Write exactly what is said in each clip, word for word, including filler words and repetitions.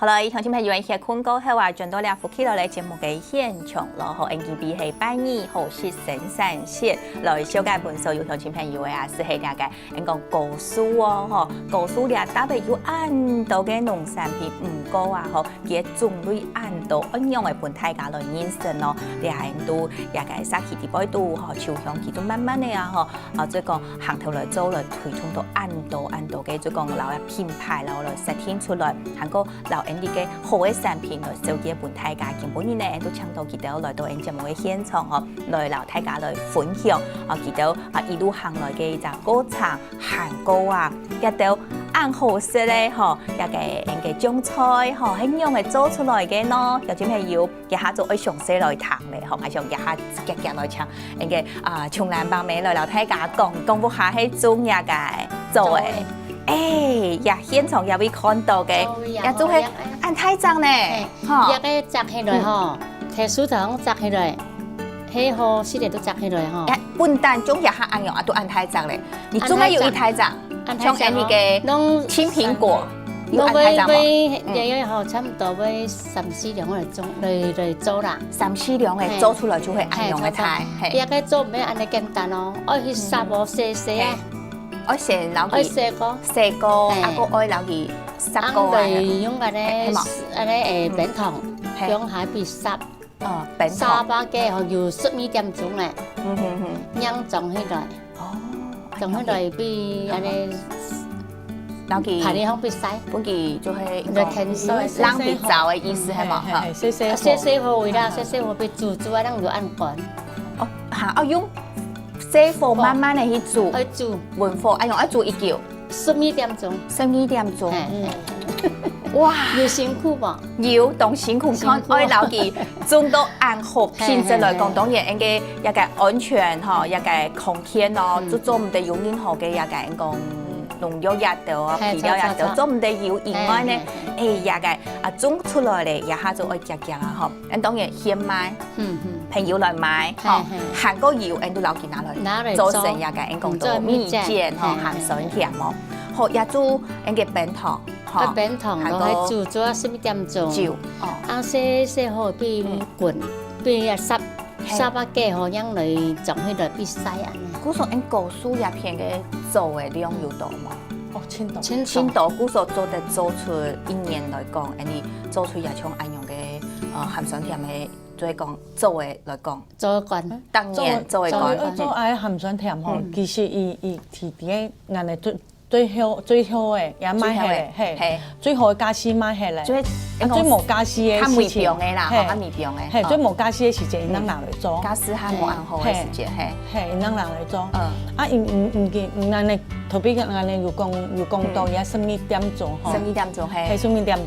來，鄉親朋友，歇睏過後啊，轉到這福氣來了節目个現場咯，吼，N G B係拜二好食生產線，來紹介分所有鄉親朋友个啊，就係這个，𫣆講高樹哦，吼，高樹這搭配有恁多个農產品，毋過啊，吼，佢个種類恁多，仰般个分大家來認識咯。這下都這个社區底背都吼，就像佢都慢慢个啊，吼，啊，就講行頭來做，來推崇到恁多恁多个，就講老个品牌，然後來設定出來，還過 摎𫣆俚个好个產品來紹介分大家。今晡日呢，𫣆都請到佢兜來到𫣆節目个現場哦，來摎大家來分享啊，佢兜啊一路行來个一隻過程，還過啊，這兜恁好食个吼，這个𫣆个種菜吼，係仰仔做出來个呢？鄉親朋友，這下就愛詳細來聽咧吼，𠊎想這下遽遽來請 𫣆个啊，松蘭伯姆來摎大家講，講屋下係種這个棗仔。棗仔。哎，呀，現場也會看到个，棗仔啊，也就係恁大隻呢，吼。這个摘起來吼，提樹頭摘起來，係好，四个都摘起來吼。哎，本旦種這下恁樣啊，都恁大隻咧。你種个有一大隻，恁大隻哦。像𫣆俚个青蘋果，有恁大隻無？會，會，嗯。也要吼，差不多會三四兩來種，來，來做啦。三四兩个做出來就會恁樣个大，嘿，差不多。嘿。這个做毋係恁樣簡單哦，愛去煠哦，細細啊。嘿。愛先摎佢愛洗過。洗過，嘿。啊，過愛摎佢煠過啊。啊，用恁樣，嘿，嘿嘛。恁樣，誒，嗯。冰糖，嘿。用下去煠。哦，冰糖。煠吧个吼，有十二點鐘咧。嗯哼哼。樣裝起來。哦。裝起來比恁樣 摎佢，排咧放別曬。分佢就係講，就天水。讓佢燥个意思，係無？嘿，嘿，嘿，哈。細細火。細細火位啦，哦。細細火比煮煮啊，讓佢恁乾。哦，哈，哦，用細火慢慢个去煮。愛煮。文火，哎喲，愛煮幾久？十二點鐘。十二點鐘。嘿，嘿。哇。有辛苦無？ 有，當辛苦，辛苦。看，愛摎佢種到恁好，品質來講，嘿，嘿，嘿。當然，𫣆个這个安全吼，這个康健哦，嗯。就做毋得有任何个這个，𫣆講農藥這兜啊，嘿，肥料這兜，著，著，著。做毋得有以外呢，嘿，嘿，嘿。哎，這个啊，種出來咧，這下就愛遽遽啊吼。𫣆當然現賣，嗯，嗯。朋友來買，吼，嘿，嘿。還過有，𫣆都摎佢拿來，拿來做。做成這个，𫣆講到蜜餞，嗯，做蜜餞，吼，嘿，嘿，鹹酸甜哦。嘿。好，也做𫣆个冰糖， 吼，啊，冰糖咯，還過，還煮做啊十一點鐘。煮，哦。啊，洗，洗好變滾，嗯。變啊煠，嘿。煠啊過後，樣來裝起來變曬啊。故所𫣆高樹這片个棗个量有多無？哦，盡多。盡多。盡多，故所做得做出一年來講，恁樣做出也像恁樣个，呃，鹹酸甜个，就係講棗个來講。做慣。當然，做个慣。做个慣。做个鹹酸甜吼，嗯。其實佢，佢，佢，佢个，恁樣做 最好，最好个，也賣忒咧，最好个，嘿，嘿。最好个價錢賣忒咧。就係，啊，最無價錢个時節，較微量个啦，吼，嘿，較微量个，嘿，吼。最無價錢个時節，嗯。佢正拿來做。價錢還無恁好个時節，嘿。嘿，嘿，佢正拿來做。嗯。啊，因，因，因，因，恁樣，頭先恁樣有講，有講到，嗯。也十二點鐘吼。十二點鐘，嘿。嘿，十二點鐘。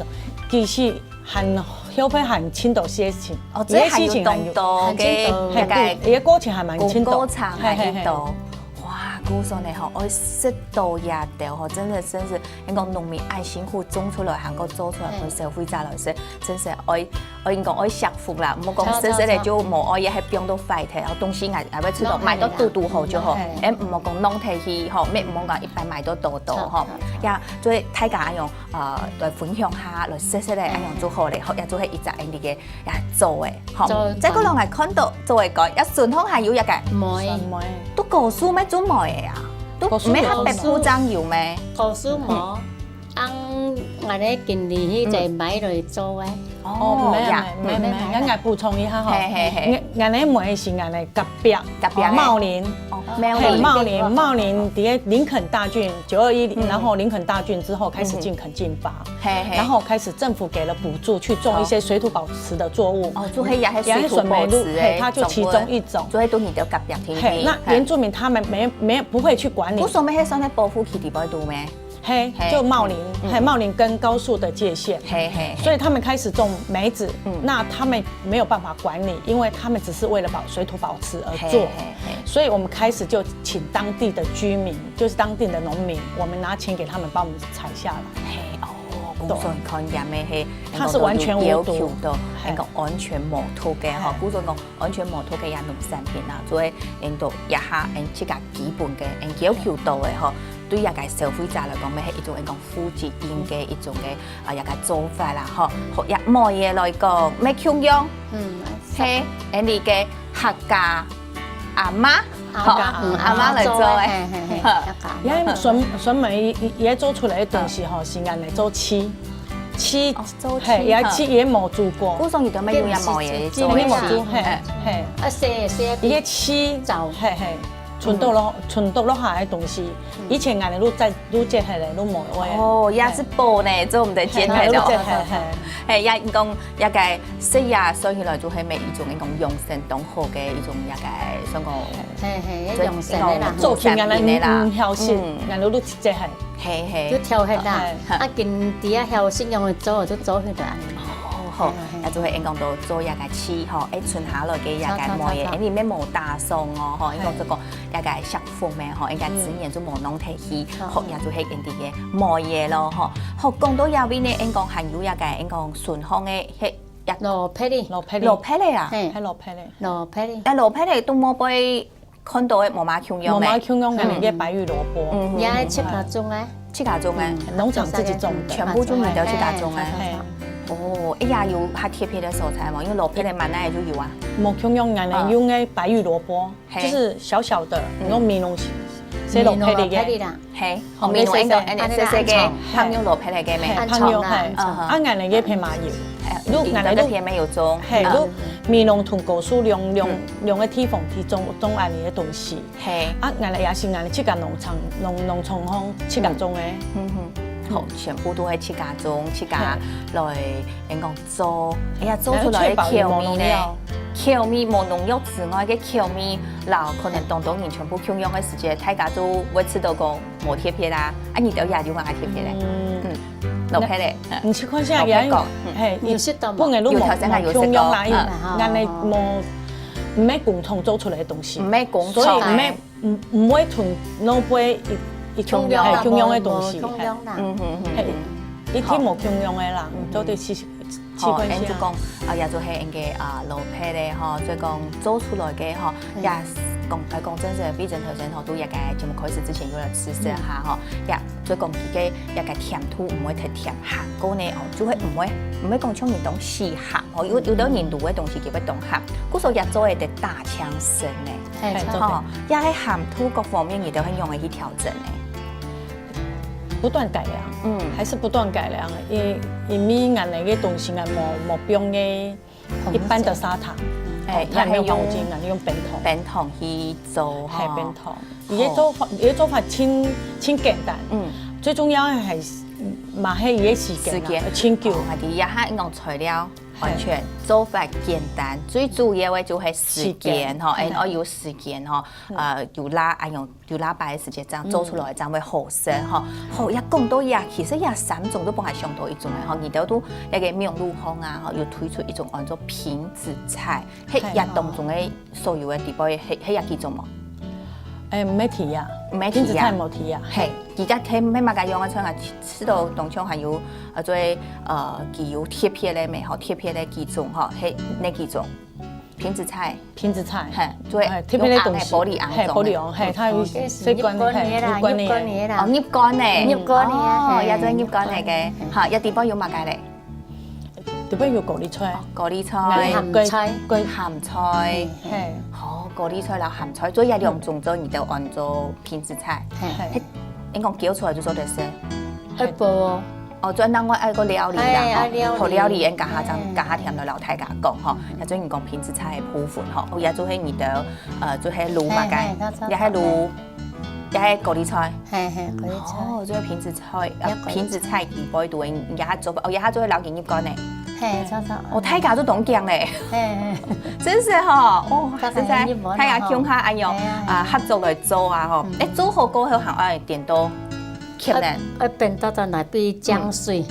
其實還，後背還盡多事情。哦，這還有當多个，這个事情還有，嘿，該个，這个過程還蠻盡多。過程還有當多。嘿，嘿，嘿。 哇，故所呢吼，愛食到這兜吼，真的真是，人講農民恁辛苦種出來，還過做出來分消費者來食，真是愛，愛人講愛惜福啦，毋好講食食咧就無愛，也係放到壞忒，然後東西𠊎，𠊎愛出到買到堵堵好就好，嗯。哎，毋好講浪忒去吼，乜毋好講一擺買到多多吼，嗯。也做大家恁樣，呃，來分享下，來食食咧，恁樣就好咧，好，也做係一隻恁樣个 也做个，吼。做个。再過來𠊎看到做个个，也順風還有一个。梅。酸梅。都高樹咩做梅个啊？都高樹有。毋係較北部正有咩？高樹無，嗯。恁𠊎个經理去再買來做个。哦，哦，毋係，呀，毋係，毋係，嗯。𠊎，𠊎補充一下吼。嘿，嘿，嘿。𠊎，𠊎个梅係𠊎个隔壁，隔壁个。哦，茂林。哦，嘿，茂林。茂林，茂林，在該林肯大圳，九二一，嗯。然後林肯大圳之後開始進墾進伐。嗯。 嘿，嘿。然後開始政府給了補助去種一些水土保持的作物。哦，做該也係水土保持个，嘿，它就其中一種。作物。做該都你兜隔壁定定。嘿，那原住民他們沒，沒，不會去管理。故所乜係算係保護區底背肚咩？嘿，嘿。就茂林，嗯。嘿，茂林跟高樹的界限。嘿，嘿，嘿。所以他們開始種梅子，嗯。那他們沒有辦法管理，因為他們只是為了保，水土保持而做。嘿，嘿，嘿。所以我們開始就請當地的居民，就是當地的農民，我們拿錢給他們幫我們採下來。嘿，哦。 哦，故所看佢乜係，它是完全無毒。要求到，嘿。該个安全無毒个吼，嘿。故所講安全無毒个這農產品啊，所以𫣆都這下𫣆自家基本个，𫣆要求到个吼，對這個消費者來講，乜係一種一種負責任个一種个啊，這個做法啦吼。好，也每個來講，乜共樣，嗯，係，恁呢个客家阿媽，阿媽，吼，嗯，阿媽來做个，係係係，好。客家阿媽。也選選美，也做出來个東西吼，係恁呢做漆，漆，哦，做漆，係，也漆也無做過。古時候佢都乜用也無也做，也無做，係係。啊，係係，一个漆，係係。 存到落，存到落下个東西。以前𠊎等都摘，都摘下來，都無愛。哦，也係寶呢，做毋得剪下來。係，都摘下來。係，也講，也該食也算起來就係每一種一種養生當好个一種也該算講，係係，養生个啦。做起來，嗯，曉食，𠊎等都摘下。係係。就挑下啦，啊，今底下曉食用个做就做起來。哦，好，也就係講到做也該漆吼，欸，存下來个也該無个，欸，你乜無打爽哦，吼，講做講 這個惜福咩吼，應該資源就無弄忒去，好，也就係𠊎等个妹仔咯吼。好，講到這位呢，𠊎講還有一個，𠊎講順風个，係，羅佩里，羅佩里，羅佩里啊，係，係羅佩里，羅佩里。但羅佩里都無被看到个，無嘛共樣个，無嘛共樣个，嗯，个白玉蘿蔔，嗯，也係自家種个，自家種个，農場自己種的，全部種你兜自家種个，係。哦，哎呀，有較特別个所在無？因為羅佩里滿哪就有啊。無共樣，𠊎等用个白玉蘿蔔。 係。就係小小个，用美濃，係羅佩里个。係，哦，美濃，恁細細个，放用羅佩里个咩？係，放用，係。啊，𠊎等个片嘛有，就𠊎等个片乜有種。係，就美濃同高樹兩兩兩个地方去種種恁呢个東西。係。啊，𠊎等也係𠊎等自家農場農農場項自家種个。嗯哼，好，全部都係自家種，自家來，人講 做，哎呀，做出來个口味呢，口味無農藥之外个口味，摎可能當多人全部共樣个時節，大家都會試著講無特別啦。啊，你兜也有麼个特別咧？嗯，羅佩里，你去看下，羅佩講，係，有食到無？本來都無有頭先還有食過，共樣啦，嗯，𠊎等無毋係工廠做出來个東西，毋係工廠，所以毋係 毋毋會同外背一一共樣，係共樣个東西，無共樣啦，係，嗯哼嗯哼，係，一定無共樣个啦，做得試試試看下。好，恁就講，啊，也就係恁个啊，羅佩里吼，所以講做出來个吼，也講來講真實，畢竟頭先吼，都也該節目開始之前有來試食下吼，也所以講佢个也該甜度毋會忒甜，鹹過呢哦，就會毋會毋會講像人當死鹹。 哦，有有兜人滷个東西佢會當鹹，故所也做會得打青色呢。係，吼，也係鹹度各方面，你兜會仰般去調整呢？不斷改良，嗯，還是不斷改良，因因為𠊎等个東西啊，無無放个一般个砂糖，欸，也係用黃金啊，用冰糖，冰糖去做哈，係冰糖。佢个做法，佢个做法真真簡單，嗯，最重要个還係嘛係佢个時間，時間，真久。哦，佢也還用材料。 完全做法簡單，最主要个就係時間吼，時間，愛有時間吼，呃，有罅，恁樣有罅擺个時間，正做出來正會好食吼。好，也講到這，其實這三種都分𠊎想到一種个吼，你兜都該个網路項啊，吼，有推出一種安到瓶仔菜，係這當中个所有个底背，係係這幾種無？欸，毋係提啊，毋係提啊，瓶仔菜無提啊，係，佢个係係麼个樣个菜啊？ 試著當中還有，呃，做，呃，佢有特別个咩吼，特別个幾種吼，係哪幾種？瓶仔菜。瓶仔菜，係，做，欸，特別个東西，用紅个玻璃紅，係，玻璃紅，係，佢有，係，入罐个啦，係，入罐个啦，哦，入罐个，入罐个，哦，係，也做入罐个，係，好，這底背有麼个咧？底背有高麗菜，高麗菜，鹹菜，鹹菜，係，哦，高麗菜摎鹹菜，所以這兩種做你兜安到瓶仔菜，係，你講攪出來就做得食。 愛煲哦。哦，做另外愛个料理啦，吼，愛料理。好料理，𠊎等下正，等下添來摎大家講吼。也做你講瓶仔菜个部分吼，哦，也做係你兜，呃，做係滷麼个，也係滷，也係高麗菜。係係，高麗菜。哦，做係瓶仔菜，呃，瓶仔菜底背都會，也做，哦，也做係摎佢入罐呢。係，做做。哦，大家都當驚咧。係係。真係吼，哦，實在，大家共下恁樣啊，合作來做啊吼。欸，做好過後還愛點到 可能。愛，愛冰到到哪比漿水，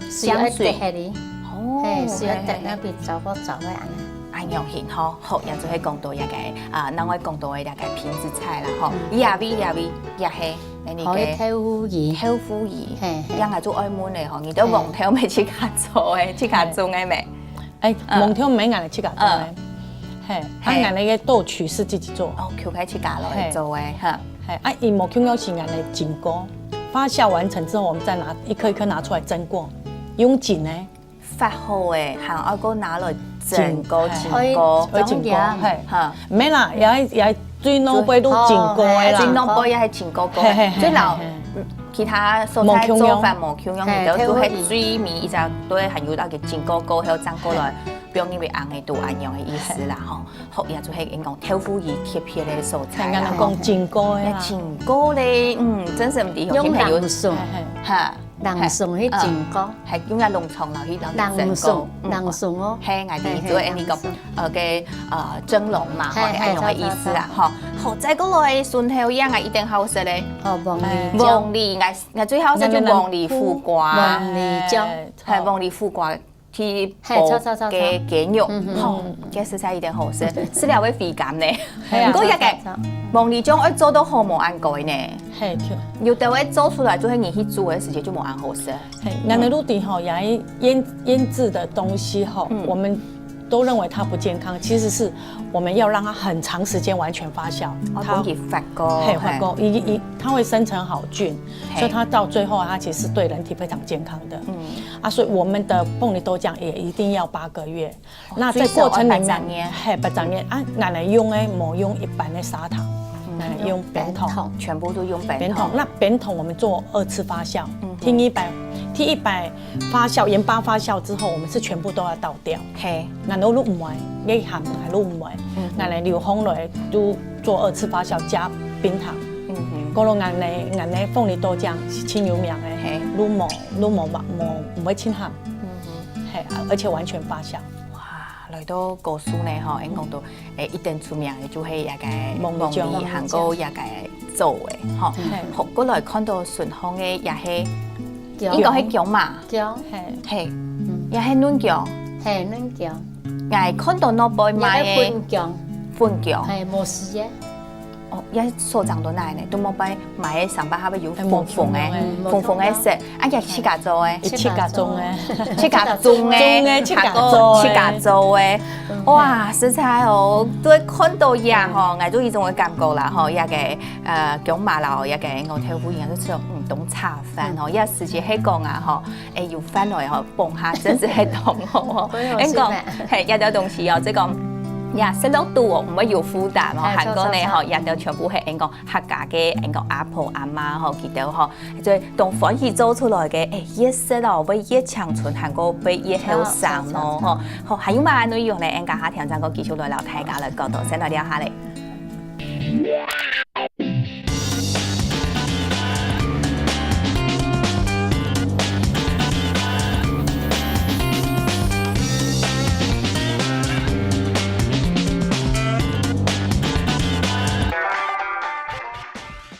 水愛滴下去，哦，係，水愛滴，該比糟糕糟个恁樣。恁樣形吼，好，也就係講到這個啊，另外講到个這個瓶仔菜啦吼，這位這位也係，恁呢个豆腐乳，豆腐乳，係係，也𠊎就愛問咧吼，你兜黃豆乜自家做个，自家種个咩？欸，黃豆毋係𠊎自家種个，係，啊𠊎那個豆曲是自己做，哦，豆曲自家來做个哈。嘿，啊，佢無共樣係恁樣浸過，發酵完成之後，我們再拿一顆一顆拿出來蒸過，用蒸个。發好个，還愛過拿來蒸過，蒸過。愛蒸過，嘿。哈。毋係啦，也愛，也愛最內背都蒸過个啦。最內背也係蒸過過。嘿，嘿，嘿，最老，嘿，嘿。嗯，其他所在做法無共樣，無共樣。嘿，你都係最尾一隻，對，還有那個蒸過過後，蒸過來，嘿。放入去恁樣个，都恁樣个意思啦，吼。 好，也就係𠊎講豆腐乳特別个所在啦，嘿，𠊎講浸過个啦。那浸過咧，嗯，真係毋知用冷凍，嘿，嘿。哈，冷凍去浸過。嗯，還用啊冷藏落去，然後冷凍，浸過。嗯，冷凍哦。嘿，𠊎知，嘿，嘿，就係你講，冷凍。呃，个，呃，蒸籠嘛，吼，嘿，嘿，恁樣个意思啦，差不多。吼。好，再過來順後一樣啊，一定好食咧。哦，黃梨醬。嘿。黃梨，𠊎，𠊎最好食就黃梨苦瓜。黃梨醬。嘿，黃梨苦瓜。 去嘿，炒，炒，炒，炒。雞，雞肉，嗯哼。吼，嗯。該實在有點好食，食了會肥甘呢。嘿啊，毋過這個炒，炒，炒。黃梨醬愛做到好無恁該呢。嘿，對。有的會做出來，就係你去煮个時節就無恁好食。嘿，嗯。𠊎等屋底吼，有一醃，醃製的東西吼，嗯。我們都認為它不健康，其實是我們要讓它很長時間完全發酵，哦，它，分佢發酵，嘿，發酵，嘿。一，一，它會生成好菌，嘿。所以它到最後它其實是對人體非常健康的。嗯。 啊，所以我們的鳳梨豆醬也一定要八個月。哦，那在過程裡面，最少要八隻月。嘿，八隻月，啊，𠊎等用个無用一般个砂糖，嗯。𠊎等用冰桶。冰桶。全部都用冰桶。冰桶，那冰桶我們做二次發酵，嗯哼。第一擺，第一擺發酵，鹽巴發酵之後，我們是全部都要倒掉。嘿。𠊎等都毋會，該鹹𠊎都毋會，嗯哼。𠊎等留空來都做二次發酵加冰糖。嗯哼。過了𠊎等，𠊎等鳳梨豆醬係盡有名个，嘿。都無，都無，無，毋會盡鹹。 嗯哼。嘿，而且完全發酵。哇，來到高雄呢，吼，𠊎講到，誒，一等出名个就係這個黃梨醬，黃梨，還過這個棗个，吼。嘿。好，過來看到順風个也係，薑。應該係薑嘛。薑。嘿。嘿，嗯。也係嫩薑。嘿，嫩薑。𠊎看到外背賣个也係粉薑。粉薑。嘿，無絲个。 哦，也所長到哪呢？都莫拜買个上班還會有紅紅个，哎，無紅紅个。紅紅个色，啊，也自家做个。自家種个。自家種个，種个，自家做个。自家做个。嗯。哇，實在哦，對，看到這吼，嗯。𠊎就有一種个感覺啦，吼，這個，呃，薑嫲摎這個𠊎豆腐乳就像，嗯，當恰飯吼，嗯。這時節係講啊，吼， 誒，有飯來吼，傍下真係係當好吼。好好食呢。𠊎講，嘿，這兜東西哦，這講，呀，食落肚哦，毋會有負擔哦。哎，還過呢，著，著，著。吼，這兜全部係𠊎講客家个，𠊎講阿婆阿媽吼，佢兜吼，最當歡喜做出來个，誒，越食哦，會越青春，還過會越後生哦，著，著，著。吼。好，還有麼个內容呢？𠊎講下聽，正過繼續來摎大家來講到，先來尞下咧。